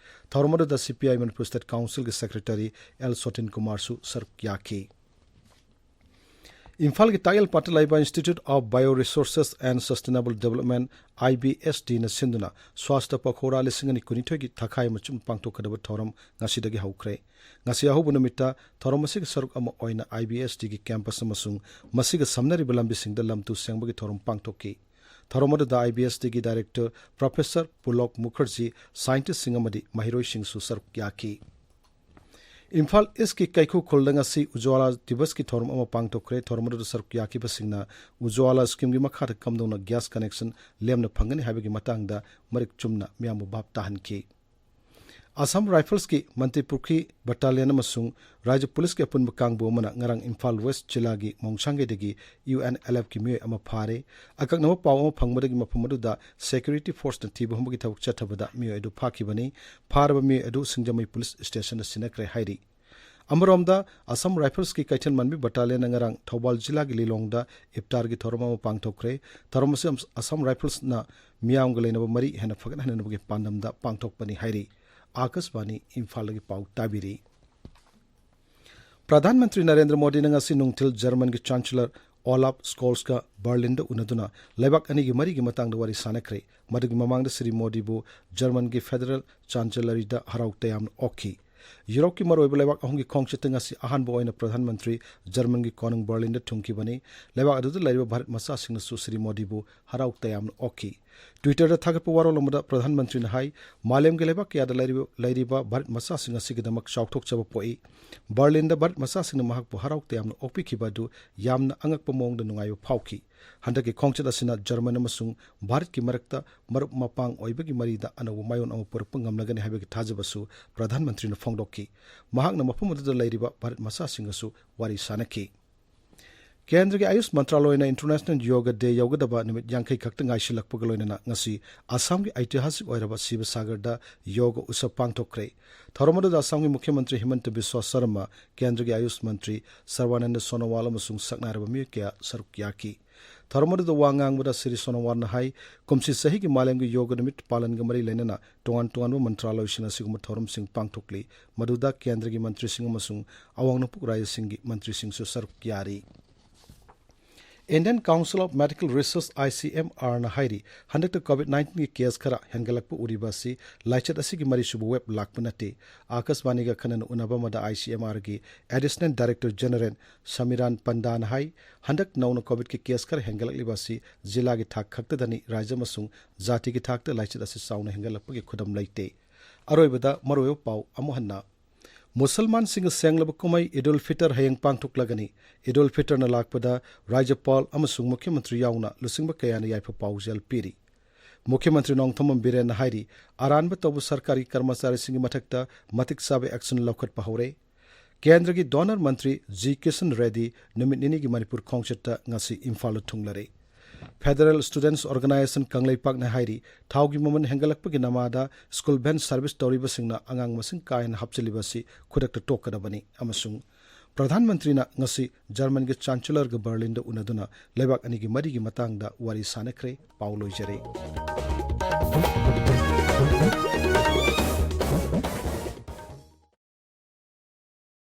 ꯊꯧꯔꯝ ꯑꯗꯨꯗ ꯁꯤ ꯄꯤ ꯑꯥꯏ ꯃꯅꯤꯄꯨꯔ ꯁ꯭ꯇꯦꯠ ꯀꯥꯎꯟꯁꯤꯜꯒꯤ ꯁꯦꯀ꯭ꯔꯦꯇꯔꯤ ꯑꯦꯜ ꯁꯣꯇꯤꯟ ꯀꯨꯃꯥꯔꯁꯨ ꯁꯔꯨꯛ ꯌꯥꯈꯤ꯫ ꯏꯝꯐꯥꯜꯒꯤ ꯇꯥꯛꯌꯦꯜꯄꯥꯠꯇ ꯂꯩꯕ Institute of Bio Resources and Sustainable Development, I B S D ꯅ ꯁꯤꯟꯗꯨꯅ ꯁ꯭ꯋꯥꯁꯊ ꯄꯈꯧꯔꯥ ꯂꯤꯁꯤꯡ ꯑꯅꯤ ꯀꯨꯟꯅꯤꯊꯣꯏꯒꯤ ꯊꯥꯈꯥꯏ ꯑꯃ ꯆꯨꯝ ꯄꯥꯡꯊꯣꯛꯀꯗꯕ ꯊꯧꯔꯝ ꯉꯁꯤꯗꯒꯤ ꯍꯧꯈ꯭ꯔꯦ꯫ ꯉꯁꯤ ꯑꯍꯧꯕ ꯅꯨꯃꯤꯠꯇ ꯊꯧꯔꯝ ꯑꯁꯤꯒꯤ ꯁꯔꯨꯛ ꯑꯃ ꯑꯣꯏꯅ I B S D ꯒꯤ ꯀꯦꯝꯄꯁ ꯑꯃꯁꯨꯡ ꯃꯁꯤꯒ ꯁꯝꯅꯔꯤꯕ ꯂꯝꯕꯤꯁꯤꯡꯗ ꯂꯝ ꯇꯨ ꯁꯦꯡꯕꯒꯤ ꯊꯧꯔꯝ ꯄꯥꯡꯊꯣꯛꯈꯤ꯫ ꯊꯧꯔꯝ ꯑꯗꯨꯗ I B S D ꯒꯤ ꯗꯥꯏꯔꯦꯛꯇꯔ ꯄ꯭ꯔꯣꯐꯦꯁꯔ ꯄꯨꯂꯣꯛ ꯃꯨꯈꯔꯖꯤ, ꯁꯥꯏꯟꯇꯤꯁꯁꯤꯡ ꯑꯃꯗꯤ ꯃꯍꯩꯔꯣꯏꯁꯤꯡꯁꯨ ꯁꯔꯨꯛ ꯌꯥꯈꯤ꯫ ꯏꯝꯐꯥꯜ ꯏꯁꯀꯤ ꯀꯩꯈꯨ ꯈꯨꯜꯗ ꯉꯁꯤ ꯎꯖ꯭ꯋꯥꯂꯥ ꯗꯤꯕꯁꯀꯤ ꯊꯧꯔꯝ ꯑꯃ ꯄꯥꯡꯊꯣꯛꯈ꯭ꯔꯦ꯫ ꯊꯧꯔꯝ ꯑꯗꯨꯗ ꯁꯔꯨꯛ ꯌꯥꯈꯤꯕꯁꯤꯡꯅ ꯎꯖ꯭ꯋꯥꯂꯥ ꯁ꯭ꯀꯤꯝꯒꯤ ꯃꯈꯥꯗ ꯀꯝꯗꯧꯅ ꯒ꯭ꯌꯥꯁ ꯀꯅꯦꯛꯁꯟ ꯂꯦꯝꯅ ꯐꯪꯒꯅꯤ ꯍꯥꯏꯕꯒꯤ ꯃꯇꯥꯡꯗ ꯃꯔꯤꯛ ꯆꯨꯝꯅ ꯃꯤꯌꯥꯝꯕꯨ ꯚꯥꯞ ꯇꯥꯍꯟꯈꯤ꯫ ꯑꯁꯥꯝ ꯔꯥꯏꯐꯜꯁꯀꯤ ꯃꯟꯇ꯭ꯔꯤꯄꯨꯈ꯭ꯔꯤ ꯕꯠꯇꯥꯂꯤꯌꯟ ꯑꯃꯁꯨꯡ ꯔꯥꯏꯖ꯭ꯌ ꯄꯨꯂꯤꯁꯀꯤ ꯑꯄꯨꯟꯕ ꯀꯥꯡꯕꯨ ꯑꯃꯅ ꯉꯔꯥꯡ ꯏꯝꯐꯥꯜ ꯋꯦꯁ꯭ꯠ ꯖꯤꯂꯥꯒꯤ ꯃꯣꯡꯁꯥꯡꯒꯩꯗꯒꯤ ꯌꯨ ꯑꯦꯟ ꯑꯦꯜ ꯑꯦꯐꯀꯤ ꯃꯤꯑꯣꯏ ꯑꯃ ꯐꯥꯔꯦ꯫ ꯑꯀꯛꯅꯕ ꯄꯥꯎ ꯑꯃ ꯐꯪꯕꯗꯒꯤ ꯃꯐꯝ ꯑꯗꯨꯗ ꯁꯦꯀ꯭ꯌꯨꯔꯤꯇꯤ ꯐꯣꯔꯁꯅ ꯊꯤꯕ ꯍꯨꯝꯕꯒꯤ ꯊꯕꯛ ꯆꯠꯊꯕꯗ ꯃꯤꯑꯣꯏ ꯑꯗꯨ ꯐꯥꯈꯤꯕꯅꯤ꯫ ꯐꯥꯔꯕ ꯃꯤꯑꯣꯏ ꯑꯗꯨ ꯁꯤꯡꯖꯃꯩ ꯄꯨꯂꯤꯁ ꯁ꯭ꯇꯦꯁꯟꯗ ꯁꯤꯟꯅꯈ꯭ꯔꯦ ꯍꯥꯏꯔꯤ꯫ ꯑꯃꯔꯣꯝꯗ, ꯑꯁꯥꯝ ꯔꯥꯏꯐꯜꯁꯀꯤ ꯀꯩꯊꯦꯜ ꯃꯥꯟꯕꯤ ꯕꯠꯇꯥꯂꯤꯌꯟꯅ ꯉꯔꯥꯡ ꯊꯧꯕꯥꯜ ꯖꯤꯂꯥꯒꯤ ꯂꯤꯂꯣꯡꯗ ꯏꯐꯇꯥꯔꯒꯤ ꯊꯧꯔꯝ ꯑꯃ ꯄꯥꯡꯊꯣꯛꯈ꯭ꯔꯦ꯫ ꯊꯧꯔꯝ ꯑꯁꯤ ꯑꯁꯥꯝ ꯔꯥꯏꯐꯜꯁꯅ ꯃꯤꯌꯥꯝꯒ ꯂꯩꯅꯕ ꯃꯔꯤ ꯍꯦꯟꯅ ꯐꯒꯠꯍꯟꯅꯕꯒꯤ ꯄꯥꯟꯗꯝꯗ ꯄꯥꯡꯊꯣꯛꯄꯅꯤ ꯍꯥꯏꯔꯤ꯫ ꯑꯥꯀꯥꯁꯕꯥꯅꯤ ꯏꯝꯐꯥꯜꯗꯒꯤ ꯄꯥꯎ ꯇꯥꯕꯤꯔꯤ꯫ ꯄ꯭ꯔꯙꯥꯟ ꯃꯟꯇ꯭ꯔꯤ ꯅꯔꯦꯟꯗ꯭ꯔ ꯃꯣꯗꯤꯅ ꯉꯁꯤ ꯅꯨꯡꯊꯤꯜ ꯖꯔꯃꯟꯒꯤ ꯆꯥꯟꯁꯦꯂꯔ ꯑꯣꯂꯥꯐ ꯁ꯭ꯀꯣꯜꯁꯀ ꯕꯔꯂꯤꯟꯗ ꯎꯅꯗꯨꯅ ꯂꯩꯕꯥꯛ ꯑꯅꯤꯒꯤ ꯃꯔꯤꯒꯤ ꯃꯇꯥꯡꯗ ꯋꯥꯔꯤ ꯁꯥꯟꯅꯈ꯭ꯔꯦ꯫ ꯃꯗꯨꯒꯤ ꯃꯃꯥꯡꯗ ꯁ꯭ꯔꯤ ꯃꯣꯗꯤꯕꯨ ꯖꯔꯃꯟꯒꯤ ꯐꯦꯗꯔꯦꯜ ꯆꯥꯟꯁꯦꯂꯔꯤꯗ ꯍꯔꯥꯎ ꯇꯌꯥꯝꯅ ꯑꯣꯛꯈꯤ꯫ ꯌꯨꯔꯣꯞꯀꯤ ꯃꯔꯨꯑꯣꯏꯕ ꯂꯩꯕꯥꯛ ꯑꯍꯨꯝꯒꯤ ꯈꯣꯡꯆꯠꯇ ꯉꯁꯤ ꯑꯍꯥꯟꯕ ꯑꯣꯏꯅ ꯄ꯭ꯔꯙꯥꯟ ꯃꯟꯇ꯭ꯔꯤ ꯖꯔꯃꯟꯒꯤ ꯀꯣꯅꯨꯡ ꯕꯔꯂꯤꯟꯗ ꯊꯨꯡꯈꯤꯕꯅꯤ꯫ ꯂꯩꯕꯥꯛ ꯑꯗꯨꯗ ꯂꯩꯔꯤꯕ ꯚꯥꯔꯠ ꯃꯆꯥꯁꯤꯡꯅꯁꯨ ꯁ꯭ꯔꯤ ꯃꯣꯗꯤꯕꯨ ꯍꯔꯥꯎ ꯇꯌꯥꯝꯅ ꯑꯣꯛꯈꯤ꯫ ꯇ꯭ꯋꯤꯇꯔꯗ ꯊꯥꯒꯠꯄ ꯋꯥꯔꯣꯜ ꯑꯃꯗ ꯄ꯭ꯔꯙꯥꯟ ꯃꯟꯇ꯭ꯔꯤꯅ ꯍꯥꯏ, ꯃꯥꯂꯦꯝꯒꯤ ꯂꯩꯕꯥꯛ ꯀꯌꯥꯗ ꯂꯩꯔꯤꯕ, ꯂꯩꯔꯤꯕ ꯚꯥꯔꯠ ꯃꯆꯥꯁꯤꯡ ꯑꯁꯤꯒꯤꯗꯃꯛ ꯆꯥꯎꯊꯣꯛꯆꯕ ꯄꯣꯛꯏ꯫ ꯕꯔꯂꯤꯟꯗ ꯚꯥꯔꯠ ꯃꯆꯥꯁꯤꯡꯅ ꯃꯍꯥꯛꯄꯨ ꯍꯔꯥꯎ ꯇꯌꯥꯝꯅ ꯑꯣꯛꯄꯤꯈꯤꯕ ꯑꯗꯨ ꯌꯥꯝꯅ ꯑꯉꯛꯄ ꯃꯑꯣꯡꯗ ꯅꯨꯡꯉꯥꯏꯕ ꯐꯥꯎꯈꯤ꯫ ꯍꯟꯗꯛꯀꯤ ꯈꯣꯡꯆꯠ ꯑꯁꯤꯅ ꯖꯔꯃꯟ ꯑꯃꯁꯨꯡ ꯚꯥꯔꯠꯀꯤ ꯃꯔꯛꯇ ꯃꯔꯨꯞ ꯃꯄꯥꯡ ꯑꯣꯏꯕꯒꯤ ꯃꯔꯤꯗ ꯑꯅꯧꯕ ꯃꯥꯏꯑꯣꯟ ꯑꯃ ꯄꯨꯔꯛꯄ ꯉꯝꯂꯒꯅꯤ ꯍꯥꯏꯕꯒꯤ ꯊꯥꯖꯕꯁꯨ ꯄ꯭ꯔꯙꯥꯟ ꯃꯟꯇ꯭ꯔꯤꯅ ꯐꯣꯡꯗꯣꯛꯈꯤ꯫ ꯃꯍꯥꯛꯅ ꯃꯐꯝ ꯑꯗꯨꯗ ꯂꯩꯔꯤꯕ ꯚꯥꯔꯠ ꯃꯆꯥꯁꯤꯡꯒꯁꯨ ꯋꯥꯔꯤ ꯁꯥꯅꯈꯤ꯫ ꯀꯦꯟꯗ꯭ꯔꯒꯤ ꯑꯥꯌꯨꯁ ꯃꯟꯇ꯭ꯔꯥꯂꯣꯏꯅ ꯏꯟꯇꯔꯅꯦꯁꯅꯦꯜ ꯌꯣꯒꯥ ꯗꯦ ꯌꯧꯒꯗꯕ ꯅꯨꯃꯤꯠ ꯌꯥꯡꯈꯩ ꯈꯛꯇ ꯉꯥꯏꯁꯤꯜꯂꯛꯄꯒ ꯂꯣꯏꯅꯅ ꯉꯁꯤ ꯑꯁꯥꯝꯒꯤ ꯑꯩꯇꯤꯍꯥꯁꯤꯛ ꯑꯣꯏꯔꯕ ꯁꯤꯕꯁꯥꯒꯔꯗ ꯌꯣꯒꯥ ꯎꯠꯁꯕ ꯄꯥꯡꯊꯣꯛꯈ꯭ꯔꯦ꯫ ꯊꯧꯔꯝ ꯑꯗꯨꯗ ꯑꯁꯥꯝꯒꯤ ꯃꯨꯈ꯭ꯌ ꯃꯟꯇ꯭ꯔꯤ ꯍꯤꯃꯟꯇ ꯕꯤꯁ꯭ꯋ ꯁꯔꯃ, ꯀꯦꯟꯗ꯭ꯔꯒꯤ ꯑꯥꯌꯨꯁ ꯃꯟꯇ꯭ꯔꯤ ꯁꯔꯕꯥꯅꯟꯗ ꯁꯣꯅꯣꯋꯥꯜ ꯑꯃꯁꯨꯡ ꯁꯛꯅꯥꯏꯔꯕ ꯃꯤꯑꯣꯏ ꯀꯌꯥ ꯁꯔꯨꯛ ꯌꯥꯈꯤ꯫ ꯊꯧꯔꯝ ꯑꯗꯨꯗ ꯋꯥ ꯉꯥꯡꯕꯗ ꯁ꯭ꯔꯤ ꯁꯣꯅꯣꯋꯥꯜꯅ ꯍꯥꯏ, ꯀꯨꯝꯁꯤ ꯆꯍꯤꯒꯤ ꯃꯥꯂꯦꯝꯒꯤ ꯌꯣꯒ ꯅꯨꯃꯤꯠ ꯄꯥꯂꯟꯒ ꯃꯔꯤ ꯂꯩꯅꯅ ꯇꯣꯉꯥꯟ ꯇꯣꯉꯥꯟꯕ ꯃꯟꯇ꯭ꯔꯥꯂꯣꯏꯁꯤꯡꯅ ꯑꯁꯤꯒꯨꯝꯕ ꯊꯧꯔꯝꯁꯤꯡ ꯄꯥꯡꯊꯣꯛꯂꯤ, ꯃꯗꯨꯗ ꯀꯦꯟꯗ꯭ꯔꯒꯤ ꯃꯟꯇ꯭ꯔꯤꯁꯤꯡ ꯑꯃꯁꯨꯡ ꯑꯋꯥꯡ ꯅꯣꯡꯄꯣꯛ ꯔꯥꯖ꯭ꯌꯁꯤꯡꯒꯤ ꯃꯟꯇ꯭ꯔꯤꯁꯤꯡꯁꯨ ꯁꯔꯨꯛ ꯌꯥꯔꯤ꯫ Indian Council of Medical Research, I C M R ꯅ ꯍꯥꯏꯔꯤ, ꯍꯟꯗꯛꯇ ꯀꯣꯚꯤꯗ ꯅꯥꯏꯟꯇꯤꯟꯒꯤ ꯀꯦꯁ ꯈꯔ ꯍꯦꯟꯒꯠꯂꯛꯄ ꯎꯔꯤꯕ ꯑꯁꯤ ꯂꯥꯏꯆꯠ ꯑꯁꯤꯒꯤ ꯃꯔꯤꯁꯨꯕ ꯋꯦꯕ ꯂꯥꯛꯄ ꯅꯠꯇꯦ꯫ ꯑꯥꯀꯥꯁꯕꯥꯅꯤꯒ ꯑꯈꯟꯅꯅ ꯎꯅꯕ ꯑꯃꯗ I C M R ꯒꯤ Additional Director General ꯁꯃꯤꯔꯥꯟ ꯄꯟꯗꯥꯅ ꯍꯥꯏ, ꯍꯟꯗꯛ ꯅꯧꯅ ꯀꯣꯚꯤꯗꯀꯤ ꯀꯦꯁ ꯈꯔ ꯍꯦꯟꯒꯠꯂꯛꯂꯤꯕ ꯑꯁꯤ ꯖꯤꯂꯥꯒꯤ ꯊꯥꯛ ꯈꯛꯇꯗꯅꯤ, ꯔꯥꯖ꯭ꯌ ꯑꯃꯁꯨꯡ ꯖꯥꯇꯤꯒꯤ ꯊꯥꯛꯇ ꯂꯥꯏꯆꯠ ꯑꯁꯤ ꯆꯥꯎꯅ ꯍꯦꯟꯒꯠꯂꯛꯄꯒꯤ ꯈꯨꯗꯝ ꯂꯩꯇꯦ꯫ ꯑꯔꯣꯏꯕꯗ ꯃꯔꯨꯑꯣꯏꯕ ꯄꯥꯎ ꯑꯃꯨꯛ ꯍꯟꯅ꯫ ꯃꯨꯁꯜꯃꯥꯟꯁꯤꯡꯒꯤ ꯁꯦꯡꯂꯕ ꯀꯨꯝꯍꯩ ꯏꯗ ꯎꯜ ꯐꯤꯇꯔ ꯍꯌꯦꯡ ꯄꯥꯡꯊꯣꯛꯂꯒꯅꯤ꯫ ꯏꯗ ꯎꯜ ꯐꯤꯇꯔꯅ ꯂꯥꯛꯄꯗ ꯔꯥꯖ꯭ꯌꯄꯥꯜ ꯑꯃꯁꯨꯡ ꯃꯨꯈ꯭ꯌ ꯃꯟꯇ꯭ꯔꯤ ꯌꯥꯎꯅ ꯂꯨꯆꯤꯡꯕ ꯀꯌꯥꯅ ꯌꯥꯏꯐ ꯄꯥꯎꯖꯦꯜ ꯄꯤꯔꯤ꯫ ꯃꯨꯈ꯭ꯌ ꯃꯟꯇ꯭ꯔꯤ ꯅꯣꯡꯊꯣꯝꯕꯝ ꯕꯤꯔꯦꯟꯅ ꯍꯥꯏꯔꯤ, ꯑꯔꯥꯟꯕ ꯇꯧꯕ ꯁꯔꯀꯥꯔꯒꯤ ꯀꯔꯃꯆꯥꯔꯤꯁꯤꯡꯒꯤ ꯃꯊꯛꯇ ꯃꯇꯤꯛ ꯆꯥꯕ action ꯂꯧꯈꯠꯄ ꯍꯧꯔꯦ꯫ ꯀꯦꯟꯗ꯭ꯔꯒꯤ DoNER ꯃꯟꯇ꯭ꯔꯤ ꯖꯤ ꯀꯤꯁꯟ ꯔꯦꯗꯤ ꯅꯨꯃꯤꯠ ꯅꯤꯅꯤꯒꯤ ꯃꯅꯤꯄꯨꯔ ꯈꯣꯡꯆꯠꯇ ꯉꯁꯤ ꯏꯝꯐꯥꯜꯗ ꯊꯨꯡꯂꯔꯦ꯫ Federal Students Organisation ꯀꯪꯂꯩꯄꯥꯛꯅ ꯍꯥꯏꯔꯤ, ꯊꯥꯎꯒꯤ ꯃꯃꯜ ꯍꯦꯟꯒꯠꯂꯛꯄꯒꯤ ꯅꯃꯥꯗ ꯁ꯭ꯀꯨꯜ ꯚꯦꯟ ꯁꯔꯚꯤꯁ ꯇꯧꯔꯤꯕꯁꯤꯡꯅ ꯑꯉꯥꯡ ꯃꯁꯤꯡ ꯀꯥ ꯍꯦꯟꯅ ꯍꯥꯞꯆꯤꯜꯂꯤꯕ ꯑꯁꯤ ꯈꯨꯗꯛꯇ ꯇꯣꯛꯀꯗꯕꯅꯤ ꯑꯃꯁꯨꯡ ꯄ꯭ꯔꯙꯥꯟ ꯃꯟꯇ꯭ꯔꯤꯅ ꯉꯁꯤ ꯖꯔꯃꯟꯒꯤ ꯆꯥꯟꯁꯦꯂꯔꯒ ꯕꯔꯂꯤꯟꯗ ꯎꯅꯗꯨꯅ ꯂꯩꯕꯥꯛ ꯑꯅꯤꯒꯤ ꯃꯔꯤꯒꯤ ꯃꯇꯥꯡꯗ ꯋꯥꯔꯤ ꯁꯥꯅꯈ꯭ꯔꯦ꯫ ꯄꯥꯎ ꯂꯣꯏꯖꯔꯦ꯫